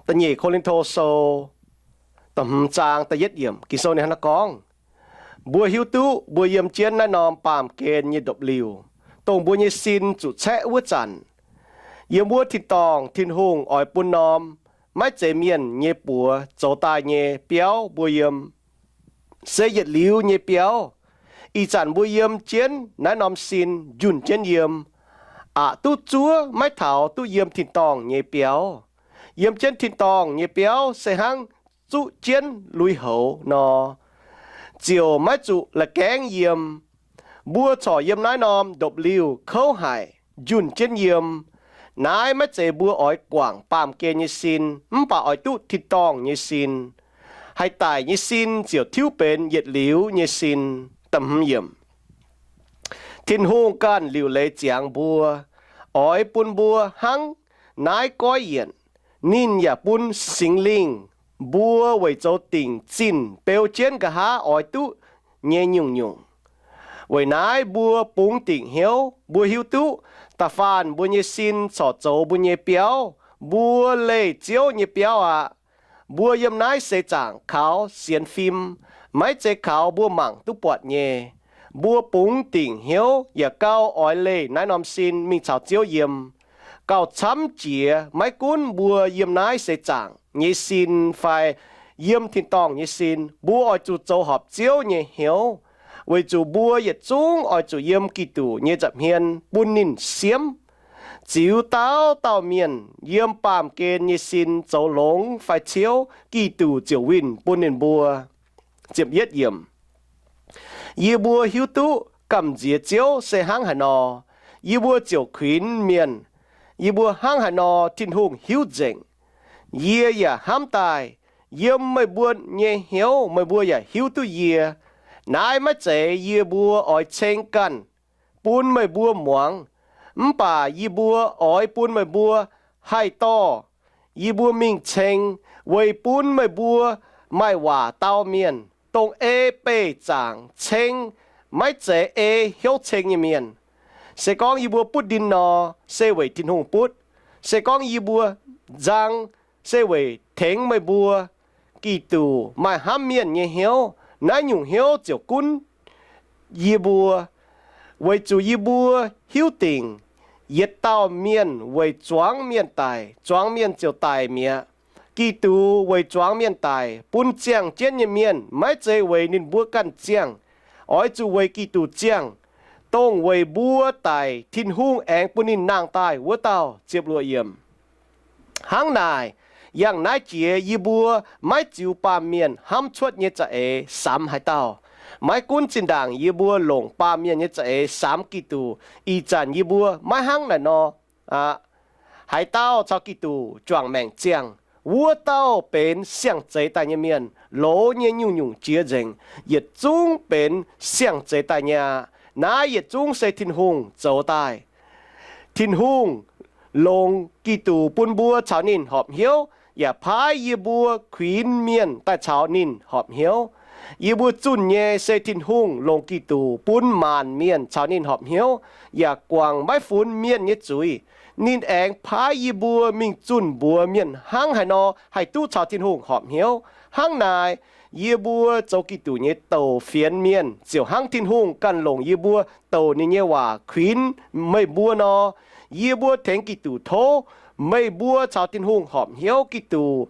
Da'nyeic Ko^lin^to Sou, da'hmz zaang da'yietv yiemc, Ging-Sou ninh hnangv naaiv gorngv, mbuo hiuv duqv mbuo yiem jienv naaiv norm baamh gen nyei ndopv-liuh, dongh mbuo nyei sin zuqc caeqv wuov zanc, yiem wuov tin-dorngh Tin-Hungh oix bun norm maiv zeiz mienh nyei buoz zoux daaih nyei biauv mbuo yiem. Se yietc liuz nyei biauv. Ih zanc mbuo yiem jienv naaiv norm sin njunh jienv yiem, aqc duqv zuov maiv taux duqv yiem tin-dorngh nyei biauv. Yiem jienv tin-dorngh nyei biauv se hnangv zuqv jienv lui-houx nor, ziouc maiv zuqc la'gaengv yiem. Mbuo corc yiem naaiv norm ndopv-liuh kouv haic, njunh jienv yiem. Naaiv maiv zeiz mbuo oix guangc baamh gen nyei sin, mv baac oix duqv tin-dorngh nyei sin. Haih daic nyei sin ziouc tiuv benx yietc liuz nyei sin. Tin-Hungh ganh liuc leiz ziangx mbuo, oix bun mbuo hnangv naaiv goiv yienc. Ninh yaac bun Singx Lingh mbuo weic zoux dingc zinh beu jienv nqa'haav oix duqv nyei nyungc-nyungc. Weic naaiv mbuo bungx dingc hnyouv. Mbuo hiuv duqv da'faanh mbuo nyei sin corc zoux mbuo nyei biauv. Mbuo leih Ziouv nyei biauv aqv. Mbuo yiem naaiv seix zaangc kaux sienx fim, maiv zeiz kaux mbuo mangc duqv buatc nyei. Mbuo bungx dingc hnyouv yaac gauh oix leih naaiv norm sin mingh caux Ziouv yiem. Gauh camv jiex, maiv gunv mbuo yiem naaiv seix zaangc nyei sin fai yiem tin-dorngh nyei sin, mbuo oix zuqc zoux horpc Ziouv nyei hnyouv, weic zuqc mbuo yietc zungv oix zuqc yiem Giduc nyei nza'hmien bun ninh siemv. Ziux dauh dauh mienh yiem baamh gen nyei sin zoux longx fai ciouv, Giduc ziouc winh bun ninh mbuo. Yie mbuo hiuv duqv gamh nziex Ziouv se hnangv haaix nor, yie mbuo ziouc kuinx mienh. Yie mbuo hnangv haaix nor Tin-Hungh hiuv nzengc. Yie yaac hnamv daaih, yiem meih mbuo nyei hnyouv meih mbuo yaac hiuv duqv yie. Naaiv maiv zeiz yie mbuo oix ceng ganh bun meih mbuo muangx, mv baac yie mbuo oix bun meih mbuo haih dorh yie mbuo mingh ceng, weic bun meih mbuo maaih waac dau mienh, dongh ei beih zaangc ceng, maiv zeiz ei hnyouv ceng nyei mienh. Se gorngv yie mbuo butv ndin nor, se weic Tin-Hungh butv. Se gorngv yie mbuo nzang, se weic tengx meih mbuo. Giduc maaih hnamv mienh nyei hnyouv. Naaiv nyungc hnyouv ziouc gunv yie mbuo, weic zuqc yie mbuo hiuv dingc yietc dauh mienh weic zuangx mienh daic, zuangx mienh ziouc daic mi'aqv. Giduc weic zuangx mienh daic, bun ziangh jienv nyei mienh, maiv zeiz weic ninh mbuo ganh ziangh, oix zuqc weic Giduc ziangh, dongh weic mbuo daic Tin-Hungh aengx bun ninh nangh daaih wuov dauh. Ziepc luoqc yiemc. Hnangv naaic, yangh naaiv jiex yie mbuo maiv ziux baamh mienh hnamv cuotv nyei za'eix samx haaix dauh. Maiv gunv zinh ndaangc yie mbuo longc baamh mienh nyei za'eix samx Giduc, ih zanc yie mbuo maiv hnangv naaic nor aqv. Haaix dauh caux Giduc juangc maengc ziangh, wuov dauh benx siang-zeix daaih nyei mienh. Loz nyei nyungc-nyungc jiex nzengc, yietc zungv benx siang-zeix daaih nyei aqv. Naaiv yietc zungv se Tin-Hungh zoux daaih. Tin-Hungh longc Giduc bun mbuo caux ninh horpc hnyouv, yaac paaiv yie mbuo kuinx mienh daaih caux ninh horpc hnyouv. Yie mbuo zunh nyei se Tin-Hungh longc Giduc bun maanc mienh caux ninh horpc hnyouv, yaac guangc maiv funx mienh nyei zuiz. Ninh aengx paaiv yie mbuo mingh zunh mbuox mienh hnangv haaix nor haih duqv caux Tin-Hungh horpc hnyouv. Hnangv naaic, yie mbuo zoux Giduc nyei douc fienx mienh ziouc hnangv Tin-Hungh ganh longc yie mbuo douc ninh nyei waac kuinx meih mbuo nor. Yie mbuo tengx Giduc tov meih mbuo caux Tin-Hungh horpc hnyouv. Giduc,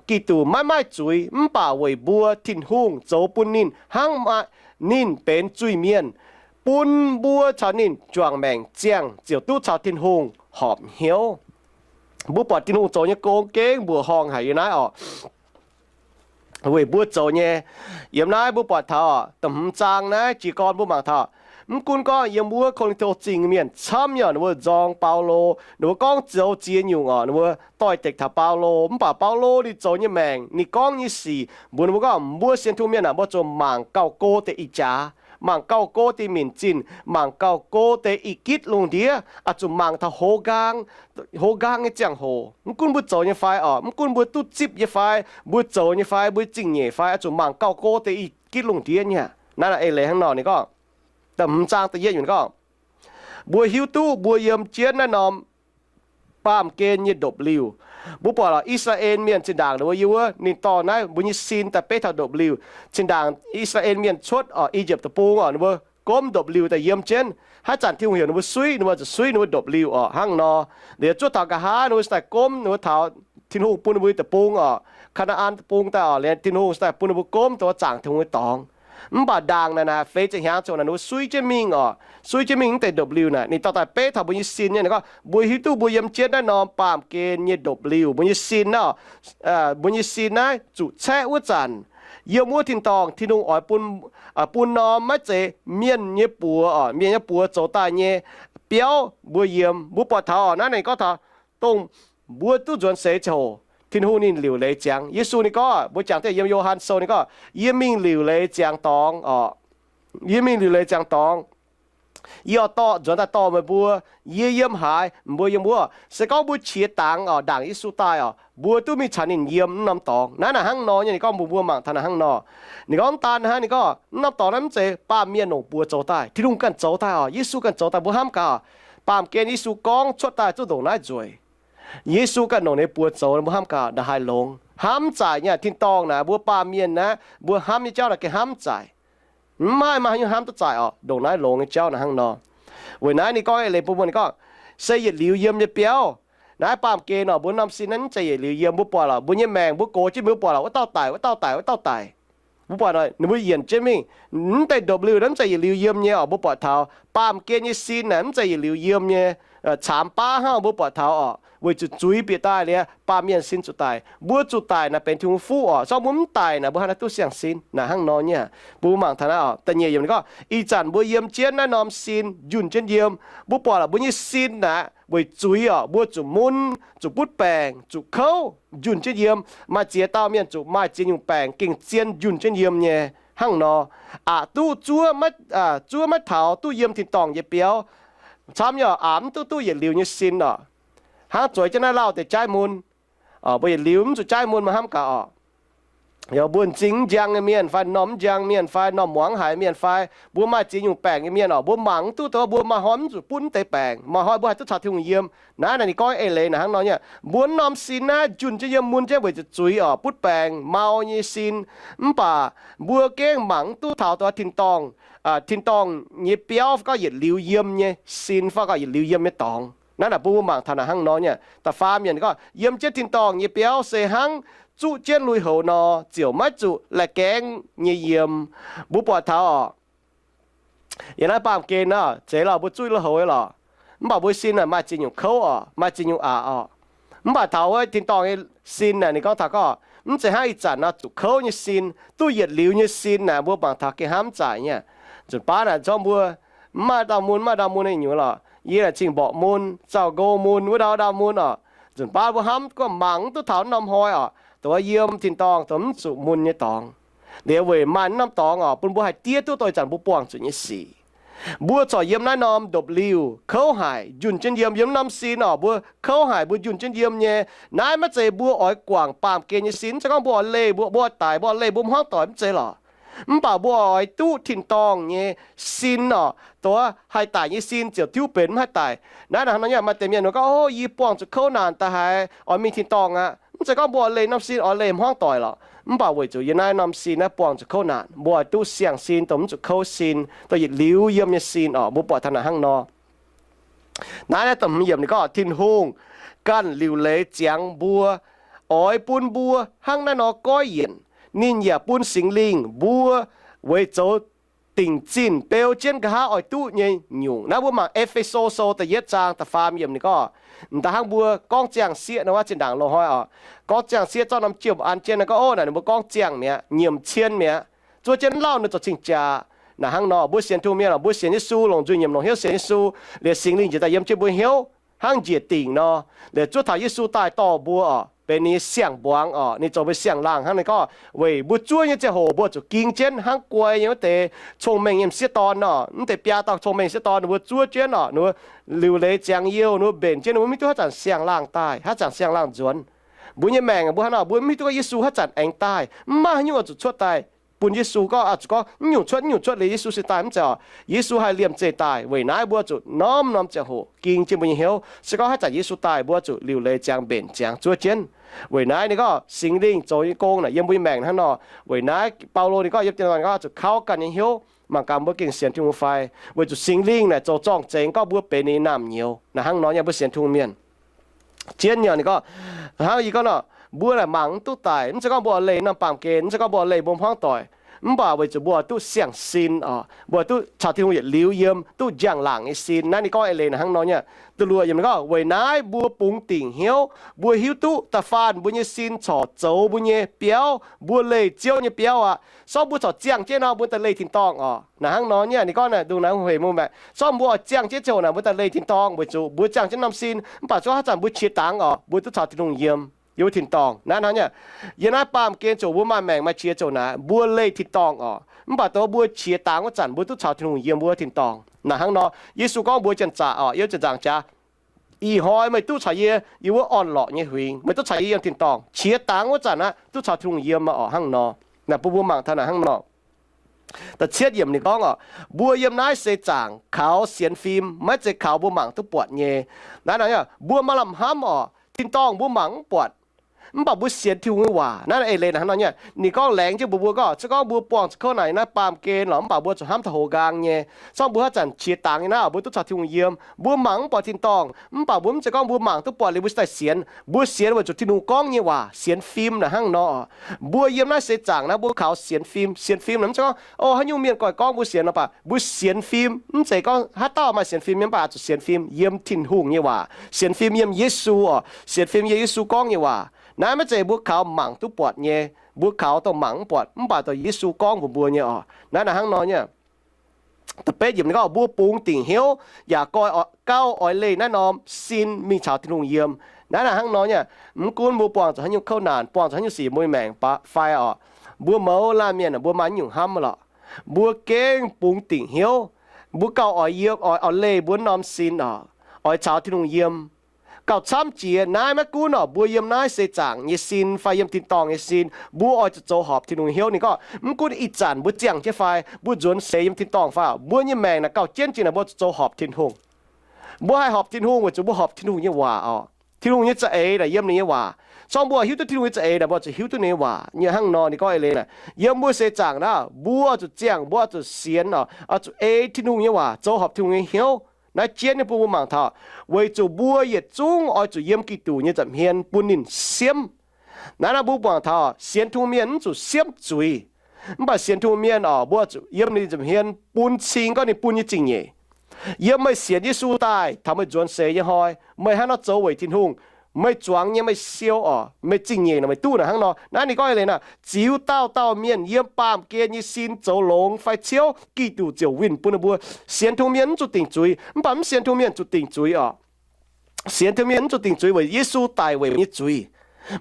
Giduc maiv maaih zuiz, mv baac weic mbuo Tin-Hungh zoux bun ninh hnangv maaih, ninh benx zuiz-mienh, bun mbuo caux ninh juangc maengc ziangh ziouc duqv caux Tin-Hungh horpc hnyouv. Mbuo buatc Tin-Hungh zoux nyei gong gengh mbuoqc horngh haic yiem naaiv oc. Weic mbuo zoux nyei, yiem naaiv mbuo buatc taux da'hmz zaang naaiv jiez gorn mbuo mangc taux, mv gunv gorngv yiem wuov Ko^lin^to Zingh mienh camv nyei oc, ninh mbuo nzorng Baulo, ninh mbuo gorngv zoux ziex nyungc oc, ninh mbuo doix-dekc taux Baulo. Mv baac Baulo ninh zoux nyei maengc, ninh gorngv nyei sic mbuox ninh mbuo gorngv, mbuo sienx Tin-Hungh mienh aah, mbuo zuqc mangc gauh go deix ih jaax, mangc gauh go deix minc zinh, mangc gauh go deix ih gitv lungh ndiev, oix zuqc mangc taux hoz nqaang, hoz nqaang nyei ziangh hoc. Mv gunv mbuo zoux nyei fai oc, mv gunv mbuo duqv zipv nyei fai, mbuo zoux nyei fai, mbuo zingh nyeic fai, oix zuqc mangc gauh go deix ih gitv lungh ndiev nyei aqv. Naaiv eix leiz hnangv nor ninh gorngv, da'hmz zaang da'yietv yiemc gorngv, mbuo hiuv duqv mbuo yiem jienv naaiv norm baamh gen nyei ndopv-liuh, Mbuo buatc lorqc, I^saa^laa^en Mienh zinh ndaangc ninh mbuo yiem wuov, ninh dorh naaiv mbuo nyei sin daaih beiv taux ndopv-liuh. Zinh ndaangc I^saa^laa^en Mienh cuotv orqc, I^yipv Deic-Bung orqc, ninh mbuo gomv ndopv-liuh daaih yiem jienv. Haaix zanc Tin-Hungh heuc ninh mbuo suiv, ninh mbuo zuqc suiv ninh mbuo ndopv-liuh orqc. Hnangv nor, liuz zuov taux nqa'haav ninh mbuo se daaih gomv, ninh mbuo taux Tin-Hungh bun ninh mbuo deic-bung orqc, Kaa^naa^an Deic-Bung daaih orqc, liuz Tin-Hungh se daaih bun ninh mbuo gomv dongh wuov zaangc Tin-Hungh nyei dorngx. Mv baac ndaangc naaic naaic feix ziepc hnyangx ziouc naaic ninh mbuo suiv jienv mingh orqc, suiv jienv mingh mv deix ndopv-liuh naaic, ninh dorh daaih beiv taux mbuo nyei sin nyei. Ninh gorngv mbuo hiuv duqv mbuo yiem jienv naaiv norm baamh gen nyei ndopv-liuh, mbuo nyei sin naaiv, mbuo nyei sin naaiv zuqc caeqv wuov zanc, yiem wuov tin-dorngh Tin-Hungh oix bun, bun norm maiv zeiz mienh nyei buoz orqc, mienh nyei buoz zoux daaih nyei biauv mbuo yiem. Mbuo buatc taux orqc, naaiv ninh gorngv taux dongh mbuo duqv nzuonx seix ziangh hoc, Tin-Hungh ninh liuc leiz ziangx. Yesu ninh gorngv, mbuo jangx daaih yiem Yo^han Sou ninh gorngv, yie mingh liuc leiz ziangx dorngx orqc. Yie mingh liuc leiz ziangx dorngx. Yie oix dorh, nzuonx daaih dorh meih mbuo. Yie yiem haaix, mbuo yiem wuov. Se gorngv mbuo qiex dangx orqc, ndaangc Yesu daaih orqc, mbuo duqv mingh caux ninh yiem wuov norm dorngx. Naaiv naaic hnangv nor nyei, ninh gorngv mbuox mbuo mangc taux naaic hnangv nor. Ninh gorngv mv daan hnangv, ninh gorngv wuov norm dorngx naaiv mv zeiz baamh mienh longc buoz zoux daaih. Tin-Hungh ganh zoux daaih orqc, Yesu ganh zoux daaih, mbuo hnamv gaax. Baamh gen Yesu gorngv cuotv daaih zuqc ndongc naaiv nzueic. Yesu ganh longc ninh buoz zoux, mbuo hnamv gaax, ndongc haaix longx. Hnamv mv zaic nyei, tin-dorngh naaic mbuo baamh mienh naaiv, mbuo hnamv nyei jauv naaic gengh hnamv mv zaic. Mv maaih, maaih haaix nyungc hnamv duqv zaic orqc, ndongc naaiv longx nyei jauv naaic hnangv nor. Weic naaiv ninh gorngv eix leiz bun mbuo, ninh gorngv, se yietc liuz yiem nyei biauv. Naaiv baamh gen orqc, mbuo norm sin naaiv mv zeiz yietc liuz yiem. Mbuo buatc lorqc, mbuo nyei maengc mbuo gox jienv mingh, mbuo buatc lorqc wuov dauh daic, wuov dauh daic, wuov dauh daic. Mbuo buatc, ninh mbuo yienc jienv mingh, mv deix ndopv-liuh naaiv mv zeiz yietc liuz yiem nyei orqc. Mbuo buatc taux baamh gen nyei sin naaic mv zeiz yietc liuz yiem nyei. Caamx baav hnangv mbuo buatc taux orqc, weic zuqc zuiz bieqc daaih liuz, baamh mienh sin zuqc daic. Mbuo zuqc daic naaic benx Tin-Hungh fuqv orqc. Se gorngv mbuo mv daic naaic, mbuo haaix nor duqv siang-sin naaic hnangv nor nyei. Mbuo mangc taux naaiv orqc, da'nyeic yiemc ninh gorngv, ih zanc mbuo yiem jienv naaiv norm sin njunh jienv yiem. Mbuo buatc lorqc, mbuo nyei sin naaic weic zuiz orqc, mbuo zuqc mun, zuqc butv baengc, zuqc kouv njunh jienv yiem. Maaih ziex dauh mienh zuqc maaih ziex nyungc baengc gengh zien njunh jienv yiem nyei hnangv nor. Aqc duqv zuov maiv, zuov maiv taux duqv yiem tin-dorngh nyei biauv. Camv nyei orqc, aqc mv duqv duqv yietc liuz nyei sin orqc. Hnangv zueiz jienv naaiv lauh deix jaaiv mun. Mbuo yietc liuz mv zuqc jaaiv mun, mbuo hnamv gaax orqc. Mbuo m'zing mv njang nyei mienh fai m'normh mv njang mienh fai m'normh muangx haic mienh fai mbuo maaih ziex nyungc baengc nyei mienh orqc, mbuo mangc mv duqv dongh mbuo maaih hnoi mv zuqc butv mv deix baengc, maaih hnoi mbuo haih duqv caux Tin-Hungh yiem. Naaiv naaic ninh gorngv eix leiz naaic hnangv nor nyei. Mbuo norm sin naaiv njunh jienv yiem, mun jienv weic zuqc zuiz orqc, butv baengc, mau nyei sin. Mv baac mbuo gengh mangc mv duqv taux dongh tin-dorngh, tin-dorngh nyei biauv fai gorngv yietc liuz yiem nyei sin fai gorngv yietc liuz yiem nyei dorngx. Naaiv naaic bun mbuo mangc taux naaic hnangv nor nyei. Da'faam yiemc ninh gorngv, yiem jienv tin-dorngh nyei biauv se hnangv zuqv jienv lui-houx nor, ziouc maiv zuqc laengz-gaengv nyei yiem. Mbuo buatc taux orqc, yiem naaiv baamh gen naaic, zeiz lorqc, mbuo zuqv lui-houx nyei lorqc. Mv baac mbuo sin naaic maaih ziex nyungc kouv orqc, maaih ziex nyungc aqc orqc. Mv baac taux wuov tin-dorngh nyei sin naaic, ninh gorngv taux gorngv, mv zeiz hnangv ih zanc nor zuqc kouv nyei sin, duqv yietc liuz nyei sin naaic, mbuo mangc taux gengh hnamv mv zaic nyei. Nzunc baav naaic zorqv mbuo mv maaih dauh mun, mv maaih dauh mun nyei nyungc lorqc. Yie naaic cing-mborqc mun, zaux-nqo mun, wuov ndau ndau mun orqc. Nzunc baav mbuo hnamv gorngv mangc mv duqv taux norm hnoi orqc, dongh wuov yiem tin-dorngh dongh mv zuqc mun nyei dorngx. Liuz weic maaih norm dorngx orqc, bun mbuo haih diev duqv dongh ih zanc mbuo buangh zuqc nyei sic. Mbuo corc yiem naaiv norm ndopv-liuh kouv haic, njunh jienv yiem. Yiem norm sin orqc, mbuo kouv haic, mbuo njunh jienv yiem nyei. Naaiv maiv zeiz mbuo oix guangc baamh gen nyei sin. Mv zeiz gorngv mbuo oix leih, mbuo, mbuo oix daic, mbuo oix leih, mbuo mv horngv doic, mv zeiz lorqc. Mv baac mbuo oix duqv tin-dorngh nyei sin orqc, dongh haih daic nyei sin ziouc tiuv benx mv haih daic. Naaiv naaic hnangv nor nyei, maaih deix mienh gorngv, o, yie buangh zuqc kouv naanc daaih haiz oix mingh tin-dorngh aqv. Mv zeiz gorngv mbuo oix leih norm sin, oix leih mv horngv doic lorqc. Mv baac weic zuqc yiem naaiv norm sin naaiv buangh zuqc kouv naanc, mbuo oix duqv siang-sin dongh mv zuqc kouv sin, dongh yietc liuz yiem nyei sin orqc. Mbuo buatc taux naaic hnangv nor. Naaiv naaiv dongh hmz yiemc ninh gorngv, Tin-Hungh ganh liuc leiz ziangx mbuo, oix bun mbuo hnangv naaiv nor goiv yienc. Ninh yaac bun Singx Lingh mbuo weic zoux dingc zinh beu jienv nqa'haav oix duqv nyei nyungc. Naaiv mbuo mangc E^fe^so Sou da'yietv zaang da'faam yiemc ninh gorngv, m'daaih hnangv mbuo gorngv ziangh sieqv nor, wuov zinh ndaangc loz-hnoi orqc, gorngv ziangh sieqv zorqv norm jiem an jienv naaiv gorngv, o, naaic ninh mbuo gorngv ziangh mi'aqv, nyiemc cien mi'aqv, zuov jienv lauh ninh zoux cing-jaa. Naaic hnangv nor, mbuo sienx Tin-Hungh mienh orqc, mbuo sienx Yesu, longc nzuih nyiemc longc hnyouv sienx Yesu, liuz Singx Lingh njiec daaih yiem jienv mbuo hnyouv hnangv njiec dingc nor. Liuz zuov taux Yesu daaih dorh mbuo orqc, benx ninh nyei siang-mbuangz orqc, ninh zoux mbuo siang-laangh hnangv. Ninh gorngv weic mbuo zuov nyei ziangh hoc mbuo zuqc ging jienv hnangv guai nyei wuov deix cong-mengh nyei m'sieqv dorn orqc, mv deix biaa dauh cong-mengh m'sieqv dorn ninh mbuo zuov jienv orqc, ninh mbuo liuc leiz ziangx youh, ninh mbuo mbenc jienv, ninh mbuo mv hiuv duqv haaix zanc siang-laangh daaih, haaix zanc siang-laangh nzuonx. Mbuo nyei maengc mbuo hnangv nor, mbuo mv hiuv duqv gorngv Yesu haaix zanc aengx daaih, mv maaih haaix nyungc oix zuqc cuotv daaih bun Yesu gorngv, oix zuqc gorngv mv nyungc cuotv, mv nyungc cuotv liuz Yesu se daaih, mv zeiz oc. Yesu haih liemh zeih daaih. Weic naaiv mbuo zuqc norm-norm ziangh hoc ging jienv mbuo nyei hnyouv. Se gorngv haaix zanc Yesu daaih, mbuo zuqc liuc leiz ziangx mbenc ziangx zuov jienv. Weic naaiv ninh gorngv Singx Lingh zoux nyei gong naaic yiem mbuo nyei maengc hnangv nor. Weic naaiv Baulo ninh gorngv yiem dien gorngv zuqc kauv ganh nyei hnyouv, mangc gaax mbuo gengh sienx Tin-Hungh fai. Weic zuqc Singx Lingh naaic zoux zorng-zengx gorngv mbuo benx ninh nyei naamh nyouz. Naaic hnangv nor nyei mbuo sienx Tin-Hungh mienh. Zien nyei ninh gorngv, hnangv yie gorngv nor, mbuo naaic mangc mv duqv daic, mv zeiz gorngv mbuo oix leih norm baamh gen, mv zeiz gorngv mbuo oix leih mbuo hmuangv doic, mv baac weic zuqc mbuo duqv siang-sin oc, mbuo duqv caux Tin-Hungh yietc liuz yiem, duqv njang-laangc nyei sin. Naaiv ninh gorngv eix leiz naaic hnangv nor nyei. Da'luoqc yiemc ninh gorngv, weic naaiv mbuo bungx dingc hnyouv, mbuo hiuv duqv da'faanh mbuo nyei sin corc zoux mbuo nyei biauv, mbuo leih Ziouv nyei biauv aqv. Sorng mbuo corc ziangh jienv nor, mbuo daaih leih tin-dorngh oc. Naaic hnangv nor nyei ninh gorngv naaic, ndongc naaic hungh hec mbuo maengc, sorng mbuo oix ziangh jienv ziouc naaic mbuo daaih leih tin-dorngh weic zuqc mbuo ziangh jienv norm sin, mv baac se gorngv haaix zanc mbuo qiex dangx oc, mbuo duqv caux Tin-Hungh yiem, yiem wuov tin-dorngh. Naaiv hnangv nyei, yiem naaiv baamh gen ziouc mbuo maaih maengc maaih qiex ziouc naaic mbuo leih tin-dorngh oc, mv baac dongh mbuo qiex dangx wuov zanc mbuo duqv caux Tin-Hungh yiem wuov tin-dorngh. Naaic hnangv nor Yesu gorngv mbuo janx-zaqc oc, yiem ziepc nzaangc jaax, ih hnoi meih duqv caux yie yiem wuov orn-lorqc nyei huingx, meih duqv caux yie yiem tin-dorngh. Qiex dangx wuov zanc aqv, duqv caux Tin-Hungh yiem oc. Hnangv nor, naaic bun mbuo mangc taux naaic hnangv nor. Da'cietv yiemc ninh gorngv oc, mbuo yiem naaiv seix zaangc kaux sienx fim, maiv zeiz kaux mbuo mangc duqv buatc nyei. Naaiv nor, mbuo maaih lamh hnamv oc, tin-dorngh mbuo mangc mv buatc, mv baac mbuo sienx Tin-Hungh nyei waac. Naaiv eix leiz naaic hnangv nor nyei, ninh gorngv laengz jienv mbuox mbuo gorngv, se gorngv mbuo buangh zuqc kouv naaic naaiv baamh gen lorqc, mv baac mbuo zuqc hnamv taux houx nqaang nyei. Se gorngv mbuo haaix zanc qiex dangx nyei naaiv, mbuo duqv caux Tin-Hungh yiem, mbuo mangc mv buatc tin-dorngh, mv baac mbuo mv zeiz gorngv mbuo mangc duqv buatc liuz mbuo daaih sienx. Mbuo sienx weic zuqc Tin-Hungh gorngv nyei waac, sienx fim naaic hnangv nor. Mbuo yiem naaiv seix zaangc naaiv mbuo kaux sienx fim. Sienx fim naaic mv zeiz gorngv, o, haaix nyungc mienh goiv gorngv mbuo sienx nor, mv baac mbuo sienx fim. Mv zeiz gorngv haaix dauh maaih sienx fim nyei, mv baac zuqc sienx fim yiem Tin-Hungh nyei waac, sienx fim yiem Yesu oc, sienx fim yiem Yesu gorngv nyei waac. Naaiv maiv zeiz mbuo kaux mangc duqv buatc nyei, mbuo kaux dongh mangc mv buatc, mv baac dongh Yesu gorngv mbuox mbuo nyei oc. Naaiv naaic hnangv nor nyei. Da'betv yiemc ninh gorngv, mbuo bungx dingc hnyouv yaac gauh oix leih naaiv norm sin mingh caux Tin-Hungh yiem. Naaiv naaic hnangv nor nyei. Mv gunv mbuo buangh zuqc haaix nyungc kouv naanc, buangh zuqc haaix nyungc sic mbuo nyei maengc fai oc, mbuo mouz laanh mienh mbuo maaih nyungc hnamv lorqc, mbuo gengh bungx dingc hnyouv, mbuo gauh oix yiem, oix, oix leih mbuo norm sin oc, oix caux Tin-Hungh yiem. Gauh camv jiex naaiv maiv gunv oc, mbuo yiem naaiv seix zaangc nyei sin fai yiem tin-dorngh nyei sin, mbuo oix zuqc zoux horpc Tin-Hungh hnyouv. Ninh gorngv mv gunv ih zanc mbuo ziangh jienv fai mbuo nzuonx seix yiem tin-dorngh fai, mbuo nyei maengc naaic gauh jienv jiex naaic mbuo zuqc zoux horpc Tin-Hungh. Mbuo haih horpc Tin-Hungh weic zuqc mbuo horpc Tin-Hungh nyei waac oc. Tin-Hungh nyei za'eix naaic yiem ninh nyei waac. Zorng mbuo hiuv duqv Tin-Hungh nyei za'eix naaic, mbuo zuqc hiuv duqv ninh nyei waac. Nyei hnangv nor ninh gorngv eix leiz naaic, yiem mbuo seix zaangc naaiv, mbuo zuqc ziangh, mbuo zuqc sienx oc, oix zuqc ei Tin-Hungh nyei waac, zoux horpc Tin-Hungh nyei hnyouv. Naaiv jienv nyei bun mbuo mangc taux, weic zuqc mbuo yietc zungv oix zuqc yiem Giduc nyei nza'hmien bun ninh siemv. Naaiv naaiv mbuo mangc taux sienx Tin-Hungh mienh mv zuqc siemv zuiz. Mv baac sienx Tin-Hungh mienh oc, mbuo zuqc yiem ninh nza'hmien bun cing gorngv ninh bun nyei zingh nyeic. Yiem meih sienx Yesu daaih taux meih nzuonx seix nyei hnoi, meih hnangv nor zoux weic Tin-Hungh, meih zuangx nyei meih siou oc, meih zingh nyeic nor meih duqv naaic hnangv nor. Naaiv ninh gorngv eix leiz naaic, ziux dauh dauh mienh yiem baamh gen nyei sin zoux longx fai ciouv, Giduc ziouc winh bun ninh mbuo. Sienx Tin-Hungh mienh mv zuqc dingc zuiz, mv baac mv sienx Tin-Hungh mienh zuqc dingc zuiz oc. Sienx Tin-Hungh mienh mv zuqc dingc zuiz weic Yesu daic weic nyei zuiz.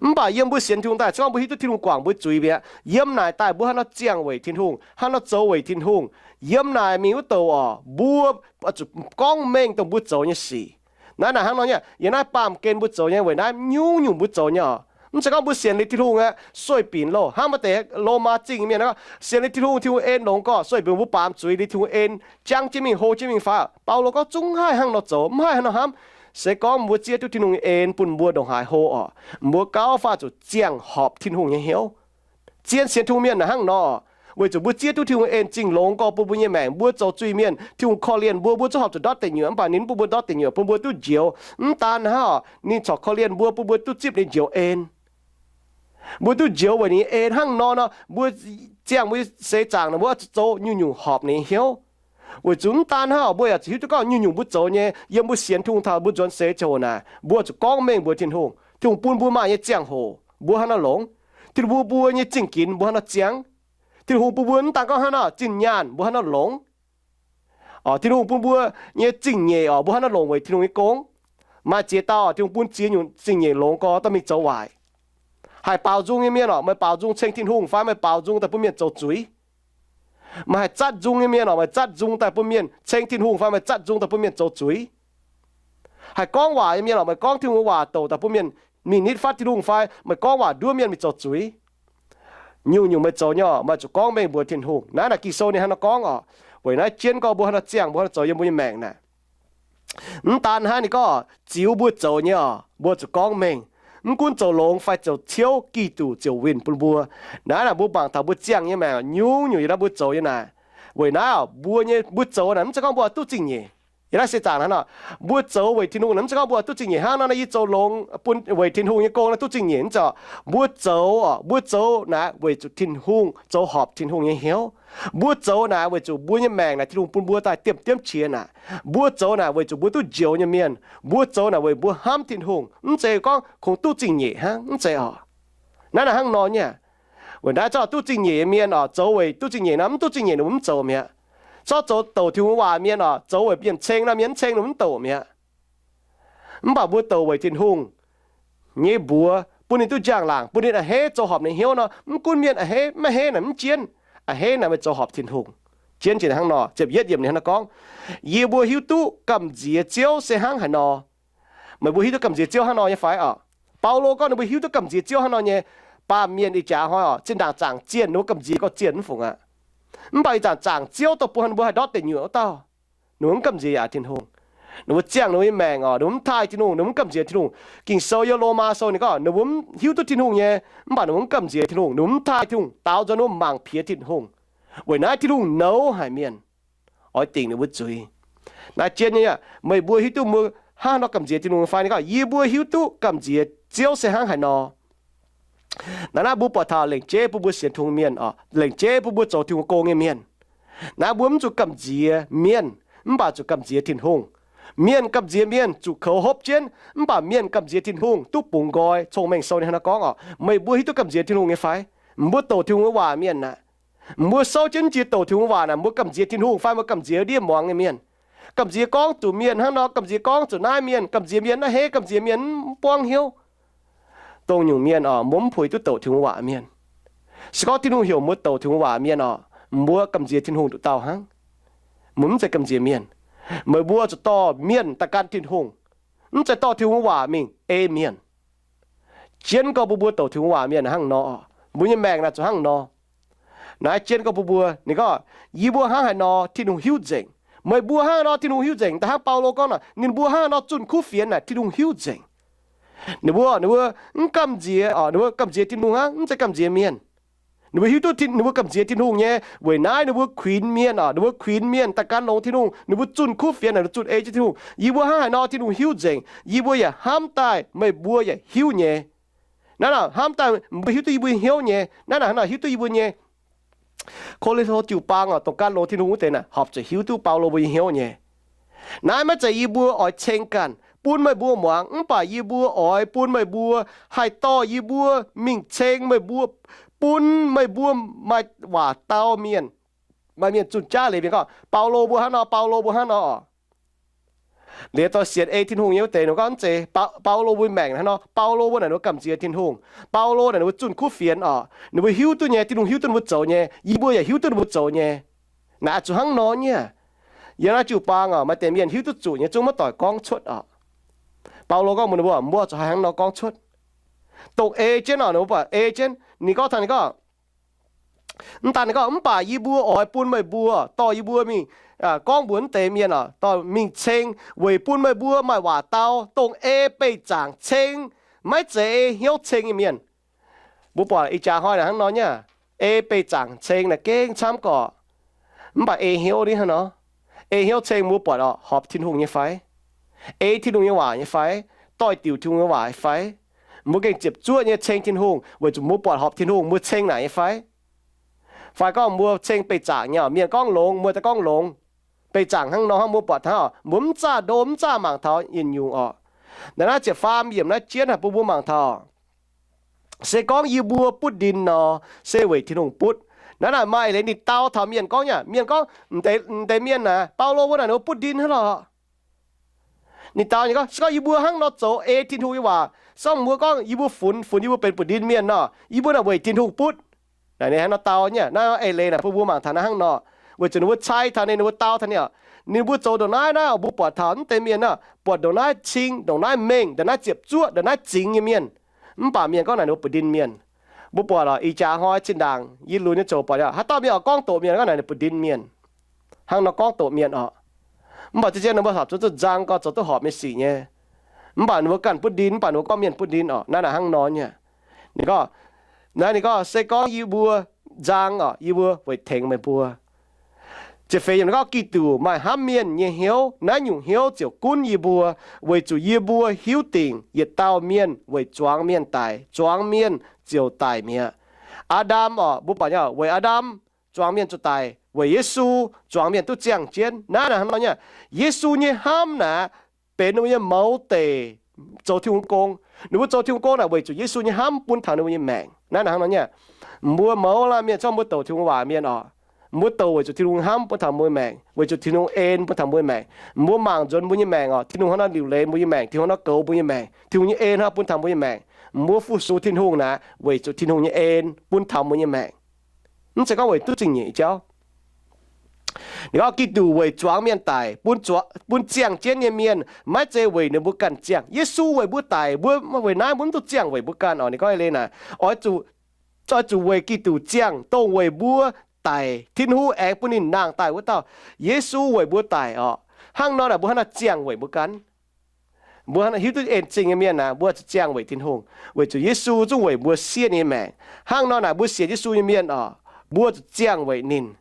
Mv baac yiem mbuo sienx Tin-Hungh daaih, se gorngv mbuo hiuv duqv Tin-Hungh guangc mbuo zuiz mi'aqv, yiem naaic daaih mbuo hnangv nor ziangh weic Tin-Hungh, hnangv nor zoux weic Tin-Hungh. Yiem naaic mingh wuov douc oc, mbuo zuqc gorngv mengh dongh mbuo zoux nyei sic. Naaiv naaic hnangv nor nyei, yiem naaiv baamh gen mbuo zoux nyei weic naaiv nyungc-nyungc mbuo zoux nyei oc. Mv zeiz gorngv mbuo sienx liuz Tin-Hungh aqv, sueih binc loh. Hnangv maaih deix Lomaa Zingh mienh gorngv, sienx liuz Tin-Hungh, Tin-Hungh en longx gorx, sueih binc mbuo baamz zuiz liuz Tin-Hungh en, jangv jienv mingh, hlo jienv mingh fai. Baulo gorngv zungv mv haih hnangv nor zoux, mv haih hnangv nor hnamv. Se gorngv mbuo zieqv duqv Tin-Hungh nyei en bun mbuo ndongc haaix hlo oc, mbuo gauh faah zuqc ziangh horpc Tin-Hungh nyei hnyouv. Zien sienx Tin-Hungh mienh naaic hnangv nor, weic zuqc mbuo zieqv duqv Tin-Hungh en zingh longx gorx bun mbuo nyei maengc, mbuo zoux zuiz-mienh, Tin-Hungh korv-lienh mbuo, mbuo zungv horpc zuqc ndortv deic nyuoqc, mv baac ninh mv bun mbuo ndortv deic nyuoqc, bun mbuo duqv njoux. Mv daan hnangv oc, ninh corc korv-lienh mbuo, bun mbuo duqv zipv ninh njoux en. Mbuo duqv njoux weic ninh nyei en. Hnangv nor nor, mbuo ziangh mbuo seix zaangc naaic, mbuo oix zuqc zoux nyungc-nyungc horpc ninh nyei hnyouv. Weic zuqc mv daan hnangv oc, mbuo yaac zuqc hiuv duqv gorngv nyungc-nyungc mbuo zoux nyei, yiem mbuo sienx Tin-Hungh taux mbuo nzuonx seix ziangh hoc naaic, mbuo zuqc gorngv mengh mbuox Tin-Hungh. Tin-Hungh bun mbuo maaih nyei ziangh hoc, mbuo hnangv nor longx. Tin-Hungh bun mbuo nyei zingh ginx, mbuo hnangv nor ziangh. Tin-Hungh bun mbuo mv daan gorngv hnangv nor zinh nyaanh, mbuo hnangv nor longx. Tin-Hungh bun mbuo nyei zingh nyeic oc, mbuo hnangv nor longx weic Tin-Hungh nyei gong. Maaih ziex dauh Tin-Hungh bun ziex nyungc zingh nyeic longx gorx daaih mingh zoux waaic. Haih baaux nzung nyei mienh oc, meih baaux nzung ceng Tin-Hungh fai meih baaux nzung daaih bun mienh zoux zuiz? Meih haih zatv nzung nyei mienh oc, meih zatv nzung daaih bun mienh ceng Tin-Hungh fai meih zatv nzung daaih bun mienh zoux zuiz? Haih gorngv waac nyei mienh oc, meih gorngv Tin-Hungh nyei waac douc daaih bun mienh mingh nitv fatv Tin-Hungh fai meih gorngv waac nduov mienh mingh zoux zuiz? Nyungc-nyungc meih zoux nyei oc, meih zuqc gorngv mengh mbuox Tin-Hungh. Naaiv naaic Ging-Sou ninh hnangv nor gorngv oc. Weic naaiv jienv gorngv mbuo hnangv nor ziangh, mbuo hnangv nor zoux yiem mbuo nyei maengc naaic. Mv daan hnangv, ninh gorngv ziux mbuo zoux nyei oc, mbuo zuqc gorngv mengh. Mv gunv zoux longx fai zoux ciouv, Giduc ziouc winh bun mbuo. Naaiv naaic mbuo mangc taux mbuo ziangh nyei maengc nyungc-nyungc yiem naaiv mbuo zoux nyei naaic. Weic naaiv mbuo nyei, mbuo zoux naaic mv zeiz gorngv mbuo duqv zingh nyeic. Yiem naaiv se zaangc hnangv nor, mbuo zoux weic Tin-Hungh naaic mv zeiz gorngv mbuo duqv zingh nyeic hnangv nor, yie zoux longx bun weic Tin-Hungh nyei gong naaiv duqv zingh nyeic, mv zeiz oc. Mbuo zoux oc, mbuo zoux naaic weic zuqc Tin-Hungh, zoux horpc Tin-Hungh nyei hnyouv. Mbuo zoux naaic weic zuqc mbuo nyei maengc naaic Tin-Hungh bun mbuo daaih diemv diemv qiex naaic. Mbuo zoux naaic weic zuqc mbuo duqv njoux nyei mienh. Mbuo zoux naaic weic mbuo hnamv Tin-Hungh, mv zeiz gorngv kungx duqv zingh nyeic hnangv, mv zeiz oc. Naaiv naaic hnangv nor nyei. Weic naaiv zorqv duqv zingh nyeic nyei mienh oc, zoux weic duqv zingh nyeic nor, mv duqv zingh nyeic ninh mbuo mv zoux mi'aqv. Zorqv zoux douc Tin-Hungh waac mienh oc, zoux weic mienh ceng nor, mienh mv ceng ninh mbuo mv douc mi'aqv. Mv baac mbuo douc weic Tin-Hungh nyei mbuox, bun ninh duqv njang-laangc, bun ninh a'hneiv zoux horpc ninh hnyouv nor, mv gunv mienh a'hneiv maiv a'hneiv naaic mv jienv, a'hneiv naaic meih zoux horpc Tin-Hungh. Jienv jiex hnangv nor, ziepc yietv yiemc ninh hnangv nor gorngv, Yie mbuo hiuv duqv gamh nziex Ziouv se hnangv haaix nor. Meih mbuo hiuv duqv gamh nziex Ziouv hnangv nor nyei fai oc? Baulo gorngv ninh mbuo hiuv duqv gamh nziex Ziouv hnangv nor nyei. Baamh mienh ih jaax hnoi oc, zinh ndaangc zaangc zienh, ninh mbuo gamh nziex gorngv zienh mv fungc aqv. Mv baac ih zanc zaangc Ziouv dongh bun ninh mbuo haih ndortv deic nyuoqc wuov dauh. Ninh mbuo mv gamh nziex yaac Tin-Hungh. Ninh mbuo ziangh ninh mbuo nyei maengc oc, ninh mbuo mv taaih Tin-Hungh, ninh mbuo mv gamh nziex Tin-Hungh. Ging-Sou yiem Lomaa Sou ninh gorngv ninh mbuo hiuv duqv Tin-Hungh nyei, mv baac ninh mbuo mv gamh nziex Tin-Hungh, ninh mbuo mv taaih Tin-Hungh, daaux nzunc ninh mbuo mangc piex Tin-Hungh. Weic naaiv Tin-Hungh nouz haic mienh, oix dingc ninh mbuo zuiz. Naaiv jienv nyei, meih mbuo hiuv duqv mbuo hnangv haaix nor gamh nziex Tin-Hungh fai? Ninh gorngv, Yie mbuo hiuv duqv gamh nziex Ziouv se hnangv haaix nor. Naaiv naaiv mbuo buatc taux lengc jeiv bun mbuo sienx Tin-Hungh mienh oc, lengc jeiv bun mbuo zoux Tin-Hungh gong nyei mienh. Naaiv mbuo mv zuqc gamh nziex mienh, mv baac zuqc gamh nziex Tin-Hungh. Mienh gamh nziex mienh zuqc koux hopv jienv, mv baac mienh gamh nziex Tin-Hungh duqv bungx nqoi. Cong-Mengh Sou ninh hnangv nor gorngv oc, meih mbuo hiuv duqv gamh nziex Tin-Hungh nyei fai? Mbuo douc Tin-Hungh nyei waac mienh naaic, mbuo souv jienv jiex douc Tin-Hungh waac naaic, mbuo gamh nziex Tin-Hungh fai mbuo gamh nziex ndiev muangx nyei mienh? Gamh nziex gorngv zuqc mienh hnangv nor, gamh nziex gorngv zuqc naaiv mienh, gamh nziex mienh naaiv hei, gamh nziex mienh mv buangv hnyouv. Dongh nyungc mienh oc, mbuo mv puix duqv douc Tin-Hungh waac mienh. Se gorngv Tin-Hungh heuc mbuo douc Tin-Hungh waac mienh oc, mbuo gamh nziex Tin-Hungh nduqc dauh hnangv. Mbuo mv zeiz gamh nziex mienh. Meih mbuo zuqc dorh mienh daaih gan Tin-Hungh, mv zeiz dorh Tin-Hungh waac mingh ei mienh. Jienv gorngv mbuo mbuo douc Tin-Hungh waac mienh hnangv nor, mbuo nyei maengc naaic zuqc hnangv nor. Naaiv jienv gorngv mbuo mbuo, ninh gorngv, yie mbuo hnangv haaix nor Tin-Hungh hiuv nzengc. Meih mbuo hnangv haaix nor Tin-Hungh hiuv nzengc. Da'hnangv Baulo gorngv nor, ninh mbuo hnangv haaix nor zunh kuv fienx naaic Tin-Hungh hiuv nzengc. Ninh mbuo, ninh mbuo mv gamh nziex oc, ninh mbuo gamh nziex Tin-Hungh hnangv, mv zeiz gamh nziex mienh. Ninh mbuo hiuv duqv ninh mbuo gamh nziex Tin-Hungh nyei. Weic naaiv ninh mbuo kuinx mienh oc, ninh mbuo kuinx mienh daaih gan longx Tin-Hungh. Ninh mbuo zunh kuv fienx naaic, ninh mbuo zunh ei jienv Tin-Hungh. Yie mbuo hnangv haaix nor Tin-Hungh hiuv nzengc, yie mbuo yaac hnamv daaih meih mbuo yaac hiuv nyei. Naaiv naaic hnamv daaih mbuo hiuv duqv yie mbuo nyei hnyouv nyei. Naaiv naaic hnangv naaic hiuv duqv yie mbuo nyei. Ko^lin^to jiu-baang oc, dongh gan longx Tin-Hungh wuov deix naaic horpc zuqc hiuv duqv Baulo mbuo nyei hnyouv nyei. Naaiv maiv zeiz yie mbuo oix ceng ganh bun meih mbuo muangx, mv baac yie mbuo oix bun meih mbuo haih dorh yie mbuo mingh ceng meih mbuo, bun meih mbuo maaih waac dau mienh. Maaih mienh zunh jaav leiz mienh gorngv, Baulo mbuo hnangv nor, Baulo mbuo hnangv nor oc. Liuz dorh sienx ei Tin-Hungh nyei wuov deix ninh gorngv mv zeiz. Bau-, Baulo mbuo maengc hnangv nor, Baulo mbuo naaic ninh mbuo gamh nziex Tin-Hungh. Baulo naaic ninh mbuo zunh kuv fienx oc, ninh mbuo hiuv duqv nyei, Tin-Hungh hiuv duqv ninh mbuo zoux nyei, yie mbuo yaac hiuv duqv ninh mbuo zoux nyei. Naaic zuqc hnangv nor nyei. Yiem naaiv jiu-baang oc, maaih deix mienh hiuv duqv zuqc nyei zungv maiv doic gorngv cuotv oc. Baulo gorngv mbuox ninh mbuo, mbuo zuqc haih hnangv nor gorngv cuotv. Dongh ei jienv oc, ninh mbuo buatc ei jienv, ninh gorngv taux ninh gorngv, mv daan ninh gorngv, mv baac yie mbuo oix bun meih mbuo, dorh yie mbuo mingh, gorngv mbuox mv deix mienh oc, dorh mingh ceng weic bun meih mbuo maaih waac dau, dongh ei beih zaangc ceng, maiv zeiz ei hnyouv ceng nyei mienh. Mbuo buatc ih jaax hnoi naaic hnangv nor nyei, ei beih zaangc ceng naaic gengh camv gorqc. Mv baac ei hnyouv ni hnangv nor, ei hnyouv ceng mbuo buatc oc, horpc Tin-Hungh nyei fai? Ei Tin-Hungh nyei waac nyei fai? Doix-diuc Tin-Hungh nyei waac nyei fai? Mbuo gengh ziepc zuoqv nyei ceng Tin-Hungh weic zuqc mbuo buatc horpc Tin-Hungh, mbuo ceng naaic nyei fai? Fai gorngv mbuo ceng beih zaangc nyei, mienh gorngv longx, mbuo daaih gorngv longx. Beih zaangc hnangv nor hnangv, mbuo buatc taux mbuo mv zaah ndo, mv zaah mangc taux yietc nyungc oc. Naaiv naaiv ziepc faam yiemc naaiv jienv haic bun mbuo mangc taux, se gorngv yie mbuo butv ndin nor, se weic Tin-Hungh butv. Naaiv naaic maaih leiz ninh dau taux mienh gorngv nyei, mienh gorngv, deix mienh naaic, Baulo mbuo naaic ninh mbuo butv ndin hnangv lorqc. Ninh dau ninh gorngv, se gorngv yie mbuo hnangv nor zoux ei Tin-Hungh nyei waac, se gorngv mbuo gorngv yie mbuo funx, funx yie mbuo benx buoz-ndin mienh nor, yie mbuo naaic weic Tin-Hungh butv. Naaic ninh hnangv nor dau nyei. Naaiv eix leiz naaic bun mbuo mangc taux naaiv hnangv nor, weic zuqc ninh mbuo cai taux ninh, ninh mbuo dau taux ninh oc. Ninh mbuo zoux ndongc naaiv naaiv, mbuo buatc taux mv deix mienh naaiv, buatc ndongc naaiv cing, ndongc naaiv mengh, ndongc naaiv ziepc zuoqv, ndongc naaiv zingx nyei mienh. Mv baac mienh gorngv naaic ninh mbuo buoz-ndin mienh. Mbuo buatc oc, ih jaax hnoi zinh ndaangc yie lunx nyei ziouc buatc, haaix dauh mienh oix gorngv doqc mienh, gorngv naaic ninh bun ndin mienh, hnangv nor gorngv doqc mienh oc. Mv baac zien-zien ninh mbuo horpc zuqc zuqc nzang gorx zoux duqv horpc nyei sic nyei. Mv baac ninh mbuo ganh butv ndin, mv baac ninh mbuo gorngv mienh butv ndin oc. Naaiv naaic hnangv nor nyei. Ninh gorngv, naaiv ninh gorngv, se gorngv yie mbuo nzang oc, yie mbuo weic tengx meih mbuo. Ziepc feix yiemc ninh gorngv, Giduc maaih hnamv mienh nyei hnyouv. Naaiv nyungc hnyouv ziouc gunv yie mbuo, weic zuqc yie mbuo hiuv dingc yietc dauh mienh weic zuangx mienh daic, zuangx mienh ziouc daic mi'aqv. Aa^ndam oc, mbuo buatc nyei, weic Aa^ndam zuangx mienh ziouc daic, weic Yesu zuangx mienh duqv ziangh jienv. Naaiv naaic hnangv nor nyei. Yesu nyei hnamv naaic benx ninh mbuo nyei mouz deic zoux Tin-Hungh gong. Ninh mbuo zoux Tin-Hungh gong naaic weic zuqc Yesu nyei hnamv bun taux ninh mbuo nyei maengc. Naaiv naaic hnangv nor nyei. Mbuo mouz laanh mienh, zorqv mbuo douc Tin-Hungh waac mienh oc, mbuo douc weic zuqc Tin-Hungh nyei hnamv bun taux mbuo nyei maengc, weic zuqc Tin-Hungh en bun taux mbuo nyei maengc. Mbuo mangc nzuonx mbuo nyei maengc oc, Tin-Hungh hnangv nor liuc leiz mbuo nyei maengc, Tin-Hungh hnangv nor goux mbuo nyei maengc, Tin-Hungh nyei en hnangv nor bun taux mbuo nyei maengc. Mbuo fu-sux Tin-Hungh naaic weic zuqc Tin-Hungh nyei en bun taux mbuo nyei maengc. Mv zeiz gorngv weic duqv zingh nyeic jauv. Ninh gorngv Giduc weic zuangx mienh daic, bun, bun ziangh jienv nyei mienh, maiv zeiz weic ninh mbuo ganh ziangh. Yesu weic mbuo daic, mbuo weic naaiv mbuo mv duqv ziangh weic mbuo ganh oc. Ninh gorngv eix leiz naaic, oix zuqc, oix zuqc weic Giduc ziangh, dongh weic mbuo daic, Tin-Hungh aengx bun ninh nangh daaih wuov dauh. Yesu weic mbuo daic oc. Hnangv nor naaic mbuo hnangv naaic ziangh weic mbuo ganh. Mbuo hnangv naaic hiuv duqv en zingh nyei mienh naaic, mbuo zuqc ziangh weic Tin-Hungh, weic zuqc Yesu zungv weic mbuo siev nyei maengc. Hnangv nor naaic mbuo sienx Yesu nyei mienh oc, mbuo zuqc ziangh weic ninh.